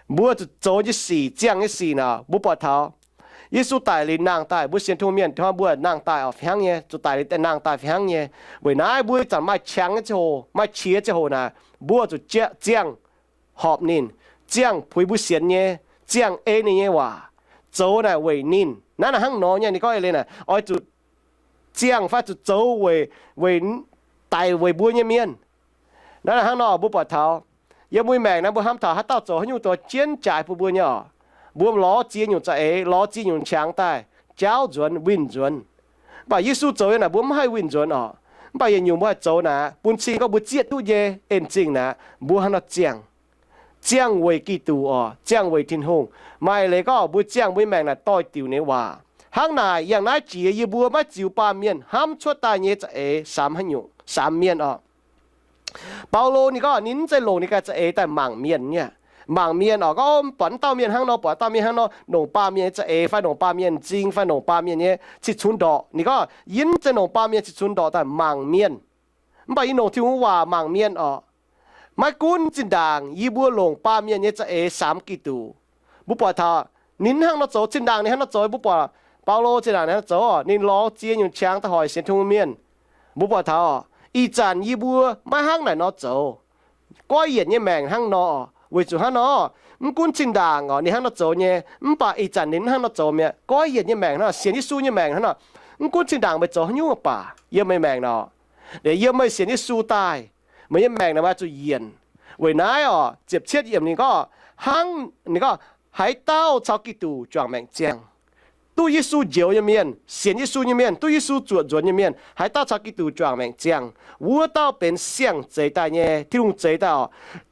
Mbuo zuqc zoux nyei sic, ziangh nyei sic naaic, mbuo buatc taux Yesu daic liuz nangh daaih, mbuo sienx Tin-Hungh mienh hnoi mbuo nangh daaih oc, fih hnangv nyei, zuqc daic liuz nangh daaih fih hnangv nyei. Weic naaiv mbuo ih zanc maaih qangx nyei ziangh hoc, maaih qiex ziangh hoc naaic, mbuo zuqc ziangh horpc ninh, ziangh puix mbuo sienx nyei, ziangh ei ninh nyei waac, zoux naaic weic ninh. Naaiv naaic hnangv nor nyei. Ninh gorngv eix leiz naaic, oix zuqc ziangh fai zuqc zoux weic, weic daic weic mbuo nyei mienh. Naaiv naaic hnangv nor mbuo buatc taux yiem mbuo nyei maengc naaiv, mbuo hnamv taux haaix dauh zoux haaix nyungc dongh jienv jaaix bun mbuo nyei oc, mbuo lorz ziex nyungc za'eix, lorz ziex nyungc qangx daaih, jaauv nzuonx, winh nzuonx. Mv baac Yesu zoux nyei naaic mbuo mv haih winh nzuonx oc. Mv baac yietc nyungc mbuo haih zoux naaic, bun cing gorngv mbuo zieqv duqv nyei, en zingh naaic, mbuo hnangv nor ziangh. Ziangh weic Giduc oc, ziangh weic Tin-Hungh. Maaih leiz gorngv mbuo ziangh mbuo nyei maengc naaic doix-diuc ninh nyei waac. Hnangv naaic, yangh naaiv jiex yie mbuo maiv ziux baamh mienh hnamv cuotv daaih nyei za'eix samx haaix nyungc, samx mienh oc. Baulo ninh gorngv ninh mv zeiz longc ninh ganh za'eix daaih mangc mienh nyei. Mangc mienh oc, gorngv buatc wuov dauh mienh hnangv nor, buatc wuov dauh mienh hnangv nor, longc baamh mienh nyei za'eix fai longc baamh mienh m'zing fai longc baamh mienh nyei cih-cunx ndorqc. Ninh gorngv yie mv zeiz longc baamh mienh cih-cunx ndorqc daaih mangc mienh. Mv baac yie longc Tin-Hungh waac mangc mienh oc. Maiv gunv zinh ndaangc yie mbuo longc baamh mienh nyei za'eix samx Giduc, mbuo buatc taux ninh hnangv nor zoux. Zinh ndaangc ninh hnangv nor zoux, mbuo buatc Baulo zinh ndaangc ninh hnangv nor zoux, ninh lorz ziex nyungc qangx daaih hoic sienx Tin-Hungh mienh. Mbuo buatc taux ih zanc yie mbuo maiv hnangv naaic nor zoux. Goiv yienc nyei maengc hnangv nor, weic zuqc hnangv nor, mv gunv zinh ndaangc oc ninh hnangv nor zoux nyei, mv baac ih zanc ninh mv hnangv nor zoux mi'aqv. Goiv yienc nyei maengc hnangv nor, sienx Yesu nyei maengc hnangv nor, mv gunv zinh ndaangc meih zoux haaix nyungc baac, yiem meih maengc nor, yiem meih sienx Yesu daaih, meih nyei maengc naaic maaih zuqc yienc. Weic naaiv oc, ziepc cietv yiemc ninh gorngv, hnangv ninh gorngv, haaix dauh caux Giduc juangc maengc ziangh, duqv Yesu njoux nyei mienh, sienx Yesu nyei mienh, duqv Yesu zuoqc nzuonx nyei mienh, haaix dauh caux Giduc juangc maengc ziangh, wuov dauh benx siang-zeix daaih nyei, Tin-Hungh zeix daaih oc,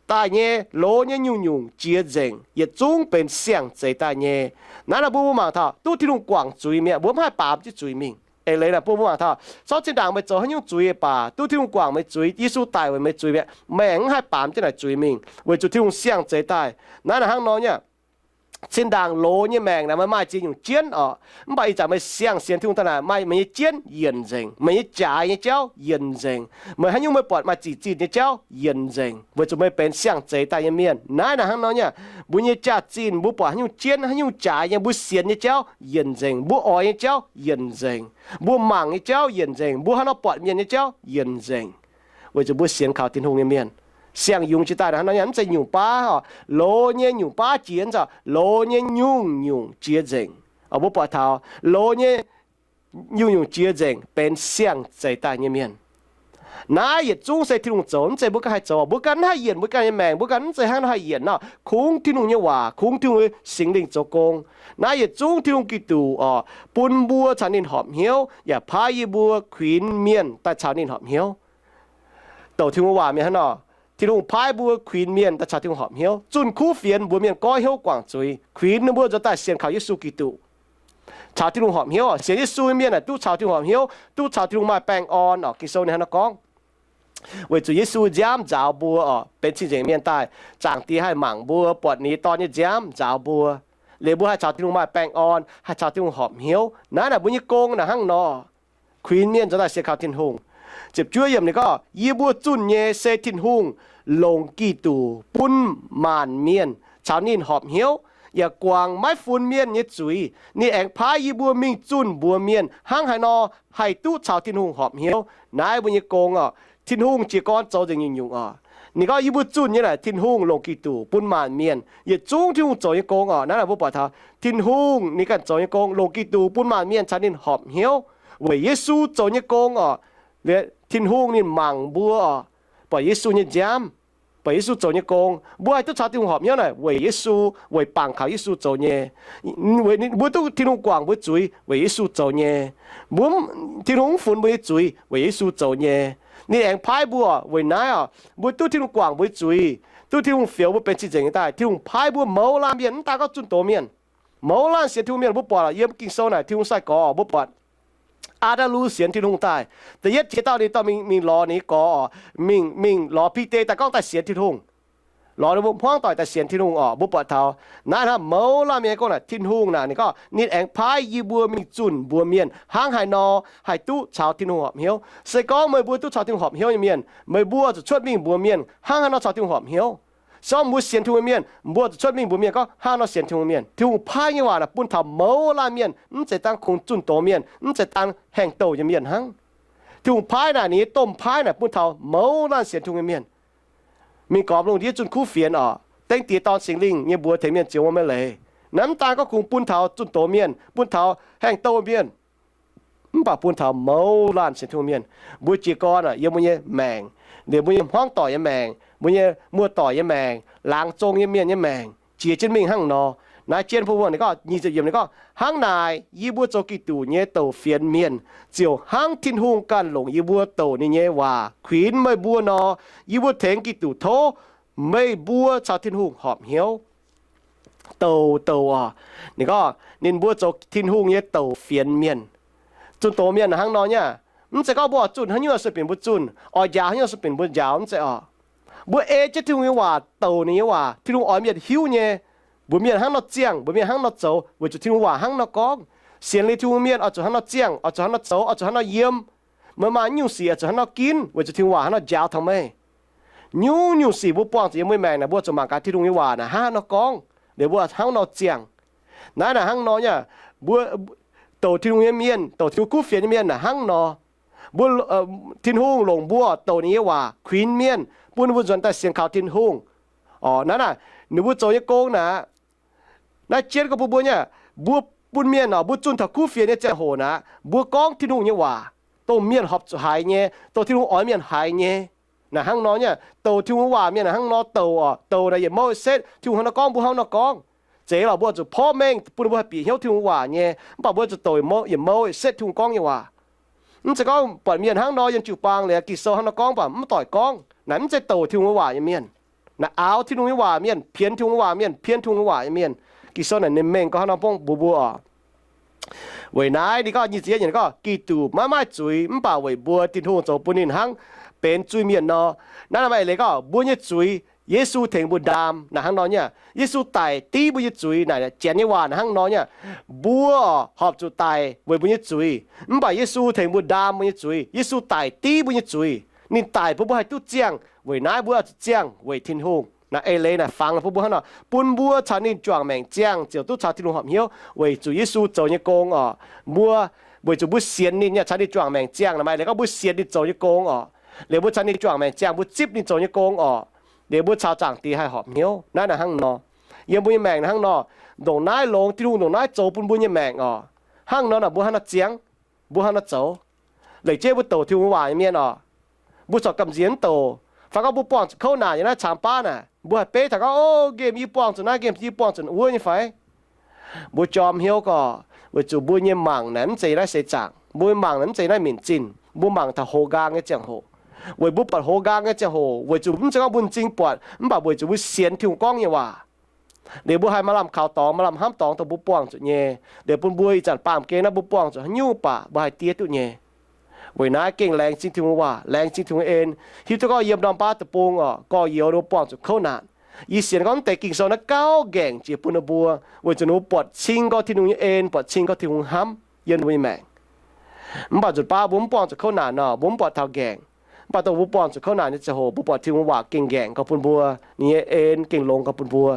daaih nyei, loz nyei nyungc-nyungc jiex nzengc, yietc zungv benx siang-zeix daaih nyei. Naaiv nor mbuo mangc taux duqv Tin-Hungh guangc zuiz mi'aqv, mbuo mv haih baamz jienv zuiz mingh. Eix leiz naaic bun mbuo mangc taux, zorqv zinh ndaangc meih zoux haaix nyungc zuiz baac, duqv Tin-Hungh guangc meih zuiz, Yesu daic weic meih zuiz mi'aqv, meih mv haih baamz jienv naaic zuiz mingh, weic zuqc Tin-Hungh siang-zeix daaih. Naaiv naaic hnangv nor nyei. Zinh ndaangc loz nyei maengc naaic maaih, maaih ziex nyungc jienv oc. Mv baac ih zanc meih siang-sienx Tin-Hungh daaih naaic, maaih meih nyei jienv yienc nzengc, meih nyei jaaix nyei jauv yienc nzengc, meih haaix nyungc meih buatc maaih zic zinh nyei jauv yienc nzengc, weic zuqc meih benx siang-zeix daaih nyei mienh. Naaiv naaic hnangv nor nyei. Mbuo nyei jaax-zinh, mbuo buatc haaix nyungc jienv, haaix nyungc jaaix nyei, mbuo sienx nyei jauv yienc nzengc, mbuo oix nyei jauv yienc nzengc, mbuo mangc nyei jauv yienc nzengc, mbuo haaix nor buatc mienh nyei jauv yienc nzengc, weic zuqc mbuo sienx kaux Tin-Hungh nyei mienh. Siang-yungz jiex daaih naaic hnangv nor nyei, mv zeiz nyungc baav oc. Loz nyei nyungc baav jiex, mv zeiz, loz nyei nyungc-nyungc jiex nzengc. Mbuo buatc taux loz nyei nyungc-nyungc jiex nzengc benx siang-zeix daaih nyei mienh. Naaiv yietc zungv se Tin-Hungh zoux, mv zeiz mbuo ganh haih zoux. Mbuo ganh mv haih yienc mbuo ganh nyei maengc, mbuo ganh mv zeiz hnangv nor haih yienc nor. Kungx Tin-Hungh nyei waac, kungx Tin-Hungh nyei Singx Lingh zoux gong. Naaiv yietc zungv Tin-Hungh Giduc oc, bun mbuo caux ninh horpc hnyouv, yaac paaiv yie mbuo kuinx mienh daaih caux ninh horpc hnyouv. Douc Tin-Hungh waac mienh hnangv nor, Tin-Hungh paaiv mbuo kuinx mienh daaih caux Tin-Hungh horpc hnyouv. Zunh kuv fienx mbuox mienh goiv hnyouv guangc zuiz, kuinx ninh mbuo nzuonx daaih sienx kaux Yesu Giduc, caux Tin-Hungh horpc hnyouv. Sienx Yesu nyei mienh aeqv, duqv caux Tin-Hungh horpc hnyouv, duqv caux Tin-Hungh maaih baengh orn oc. Ging-Sou ninh hnangv nor gorngv. Weic zuqc Yesu nziaamv nzaaux mbuo oc, benx cing-nzengc mienh daaih, Zaangc Diex haih mangc mbuo, buatc ninh nyei Dorn nyei nziaamv nzaaux mbuo, liuz mbuo haih caux Tin-Hungh maaih baengh orn, haih caux Tin-Hungh horpc hnyouv. Naaiv naaic mbuo nyei gong naaic hnangv nor. Kuinx mienh nzuonx daaih sienx kaux Tin-Hungh. Ziepc juov yiemc ninh gorngv, Yie mbuo zunh nyei se Tin-Hungh longc Giduc bun maanc mienh caux ninh horpc hnyouv, yaac guangc maiv funx mienh nyei zuiz. Ninh aengx paaiv yie mbuo mingh zunh mbuox mienh hnangv haaix nor haih duqv caux Tin-Hungh horpc hnyouv. Naaiv mbuo nyei gong oc. Tin-Hungh jiez gorn zoux nzengc nyungc-nyungc oc. Ninh gorngv yie mbuo zunh nyei naaic Tin-Hungh longc Giduc bun maanc mienh, yietc zungv Tin-Hungh zoux nyei gong oc. Naaiv naaic mbuo buatc taux Tin-Hungh ninh ganh zoux nyei gong, longc Giduc bun maanc mienh caux ninh horpc hnyouv weic Yesu zoux nyei gong oc. Tin-Hungh ninh mangc mbuo oc, buatc Yesu nyei nziaamv, buatc Yesu zoux nyei gong. Mbuo haih duqv caux Tin-Hungh horpc hnyouv naaic weic Yesu, weic bangc kaux Yesu zoux nyei. Mbuo duqv Tin-Hungh guangc mbuo zuiz weic Yesu zoux nyei. Mbuo, Tin-Hungh mv funx mbuo nyei zuiz weic Yesu zoux nyei. Ninh aengx paaiv mbuo weic naaiv oc, mbuo duqv Tin-Hungh guangc mbuo nyei zuiz, duqv Tin-Hungh fioux mbuo benx cing-nzengc nyei daaih, Tin-Hungh paaiv mbuo mouz laanh mienh, mv daaih gorngv zunh doz mienh, mouz laanh sienx Tin-Hungh mienh. Mbuo buatc yiem Ging-Sou naaic Tin-Hungh sai-gorx, mbuo buatc Aa^ndaa^lu sienx Tin-Hungh daaih, da'yietv jiex dauh ninh dorh mingh, mingh lorz ninh nyei gorx oc, mingh, mingh lorz Bide daaih gorngv daaih sienx Tin-Hungh, lorz ninh mbuo hmuangv doic daaih sienx Tin-Hungh oc. Mbuo buatc taux naaiv hnangv mouz laanh mienh nyei gong naaic, Tin-Hungh naaic ninh gorngv ninh aengx paaiv yie mbuo mingh zunh mbuox mienh hnangv haaix nor haih duqv caux Tin-Hungh horpc hnyouv. Se gorngv meih mbuo duqv caux Tin-Hungh horpc hnyouv nyei mienh, meih mbuo zuqc cuotv mingh mbuox mienh hnangv haaix nor caux Tin-Hungh horpc hnyouv. Se gorngv mbuo sienx Tin-Hungh nyei mienh, mbuo zuqc cuotv mingh mbuox mienh gorngv hnangv haaix nor sienx Tin-Hungh mienh. Tin-Hungh paaiv nyei waac naaic bun taux mouz laanh mienh, mv zeiz dangv kungx zunh doz mienh, mv zeiz dangv haengh douh nyei mienh hnangv. Tin-Hungh paaiv naaic, ninh nyei domh paaiv naaic bun taux mouz laanh sienx Tin-Hungh nyei mienh. Mingh gormx lungh ndiev zunh kuv fienx oc, dengv Diex, Dorn, Singx Lingh nyei mbuox tengx mienh zioux wuom maiv leiz. Naaiv mv daan gorngv kungx bun taux zunh doz mienh, bun taux haengh douh mienh, mv baac bun taux mouz laanh sienx Tin-Hungh mienh. Mbuo jiez gorn yiem mbuo nyei maengc, liemh mbuo nyei hmuangv doic nyei maengc, mbuo nyei muoz-doic nyei maengc, laangz zong nyei mienh nyei maengc, jiex jienv mingh hnangv nor. Naaiv jienv bun mbuo, ninh gorngv, nyic ziepc yiemc ninh gorngv, Hnangv naaic yie mbuo zoux Giduc nyei douc fienx mienh, ziouc hnangv Tin-Hungh ganh longc yie mbuo douc ninh nyei waac kuinx meih mbuo nor, yie mbuo tengx Giduc tov meih mbuo caux Tin-Hungh horpc hnyouv. Douc douc oc, ninh gorngv ninh mbuo zoux Tin-Hungh nyei douc fienx mienh. Zunh doz mienh hnangv nor nyei. Mv zeiz gorngv mbuo oix zunh haaix nyungc sueih binc mbuo zunh, oix njaaux haaix nyungc sueih binc mbuo njaaux, mv zeiz oc. Mbuo ei jienv Tin-Hungh nyei waac douc ninh nyei waac, Tin-Hungh oix mienh hiuv nyei, mbuox mienh hnangv nor ziangh, mbuox mienh hnangv nor zoux, weic zuqc Tin-Hungh waac hnangv nor gorngv. Sienx liuz Tin-Hungh mienh oix zuqc hnangv nor ziangh, oix zuqc hnangv nor zoux, oix zuqc hnangv nor yiem. Meih maaih nyungc sic oix zuqc hnangv nor ginv, weic zuqc Tin-Hungh waac hnangv nor njaaux taux meih. Nyungc-nyungc sic mbuo buangh zuqc yiem mbuo maengc naaic, mbuo zuqc mangc gaax Tin-Hungh nyei waac naaic hnangv haaix nor gorngv, liuz mbuo hnangv nor ziangh. Naaiv naaic hnangv nor nyei, mbuo douc Tin-Hungh nyei mienh, douc Tin-Hungh kuv fienx nyei mienh naaic hnangv nor. Mbuo, Tin-Hungh longc mbuo douc ninh nyei waac kuinx mienh, bun ninh mbuo nzuonx daaih sienx kaux Tin-Hungh. Orqc, naaiv naaic ninh mbuo zoux nyei gong naaic, naaiv jienv gorngv bun mbuo nyei, mbuo bun mienh oc, mbuo zunh taux kuv fienx nyei ziangh hoc naaic, mbuo gorngv Tin-Hungh nyei waac, dongh mienh horpc zuqc haiz nyei, dongh Tin-Hungh oix mienh haiz nyei. Naaic hnangv nor nyei, douc Tin-Hungh waac mienh naaic hnangv nor douc oc. Douc naaic yietc mouv setv, Tin-Hungh hnangv nor gorngv, mbuo hnangv nor gorngv. Zeiz lorqc, mbuo zuqc porv mengh bun mbuo haih bieqc hnyouv Tin-Hungh waac nyei. Mv baac mbuo zuqc douc yietc mouv, yietc mouv setv Tin-Hungh gorngv nyei waac. Mv zeiz gorngv buatc mienh hnangv nor yiem jiu-baang liuz, Ging-Sou hnangv nor gorngv baac mv doic gorngv. Naaic mv zeiz douc Tin-Hungh nyei waac nyei mienh. Naaic aaux Tin-Hungh nyei waac mienh, pienx Tin-Hungh waac mienh, pienx Tin-Hungh waac nyei mienh. Ging-Sou naaic ninh mengh gorngv hnangv nor bun mbuo mbuo oc. Weic naaiv ninh gorngv nyic ziepc yietv yiemc ninh gorngv, Giduc maiv maaih zuiz, mv baac weic mbuo Tin-Hungh zoux bun ninh hnangv benx zuiz-mienh nor. Naaiv maaih eix leiz gorngv mbuo nyei zuiz, Yesu tengx mbuo ndaam. Naaic hnangv nor nyei, Yesu daic div mbuo nyei zuiz. Naaic Janx nyei waac naaic hnangv nor nyei, mbuo horpc zuqc daic weic mbuo nyei zuiz, mv baac Yesu tengx mbuo ndaam mbuo nyei zuiz. Yesu daic div mbuo nyei zuiz. Ninh daic bun mbuo haih duqv ziangh. Weic naaiv mbuo zuqc ziangh weic Tin-Hungh. Naaiv eix leiz naaic fangx bun mbuo hnangv nor, bun mbuo caux ninh juangc maengc ziangh ziouc duqv caux Tin-Hungh horpc hnyouv weic zuqc Yesu zoux nyei gong oc. Mbuo, weic zuqc mbuo sienx ninh nyei caux ninh juangc maengc ziangh. Naaiv maaih eix leiz gorngv mbuo sienx ninh zoux nyei gong oc. Liuz mbuo caux ninh juangc maengc ziangh, mbuo zipv ninh zoux nyei gong oc. Liuz mbuo caux Zaangc Diex haih horpc hnyouv. Naaiv naaic hnangv nor, yiem mbuo nyei maengc naaic hnangv nor, ndongc naaiv longx, Tin-Hungh ndongc naaiv zoux bun mbuo nyei maengc oc. Hnangv nor naaic mbuo hnangv nor ziangh, mbuo hnangv nor zoux. Laengz jienv mbuo douc Tin-Hungh waac nyei mienh oc, mbuo corc gamh nziex mv douc. Fai gorngv mbuo buangh zuqc kouv naanc yiem naaiv caangx baav naaic, mbuo haih beiv taux gorngv, O, nqemh yie buangh zuqc naaiv, nqemh yie buangh zuqc wuov nyei fai? Mbuo jorm hnyouv gorx, weic zuqc mbuo nyei mangc naaic mv zeiz naaiv seix zaangc. Mbuo mangc naaic mv zeiz naaiv minc zinh. Mbuo mangc taux hoz nqaang nyei ziangh hoc. Weic mbuo buatc hoz nqaang nyei ziangh hoc, weic zuqc mv zeiz gorngv mbuo m'zing buatc, mv baac weic zuqc mbuo sienx Tin-Hungh gorngv nyei waac. Liuz mbuo haih maaih lamh kaux dorngx, maaih lamh hnamv dorngx dongh mbuo buangh zuqc nyei. Liuz bun mbuo ih zanc baamh gen naaiv mbuo buangh zuqc haaix nyungc baac mbuo haih diev duqv nyei. Weic naaiv gengh laengz zingh Tin-Hungh waac, laengz zingh Tin-Hungh en, hiuv duqv gorngv yiem ndorm baav deic-bung oc, gorx-youz ninh mbuo buangh zuqc kouv naanc. Yie sienx gorngv deix Ging-Sou naaiv gauh nqaengc jiex bun ninh mbuo, weic zuqc ninh mbuo buatc cing gorngv Tin-Hungh nyei en, buatc cing gorngv Tin-Hungh hnamv yiem ninh mbuo nyei maengc. Mv baac nzunc baav mbuo mv buangh zuqc kouv naanc nor, mbuo mv buatc taux nqaengc. Mv baac dongh mbuo buangh zuqc kouv naanc nyei ziangh hoc, mbuo buatc Tin-Hungh waac gengh nqaengc gorx bun mbuo, ninh nyei en gengh longx gorx bun mbuo.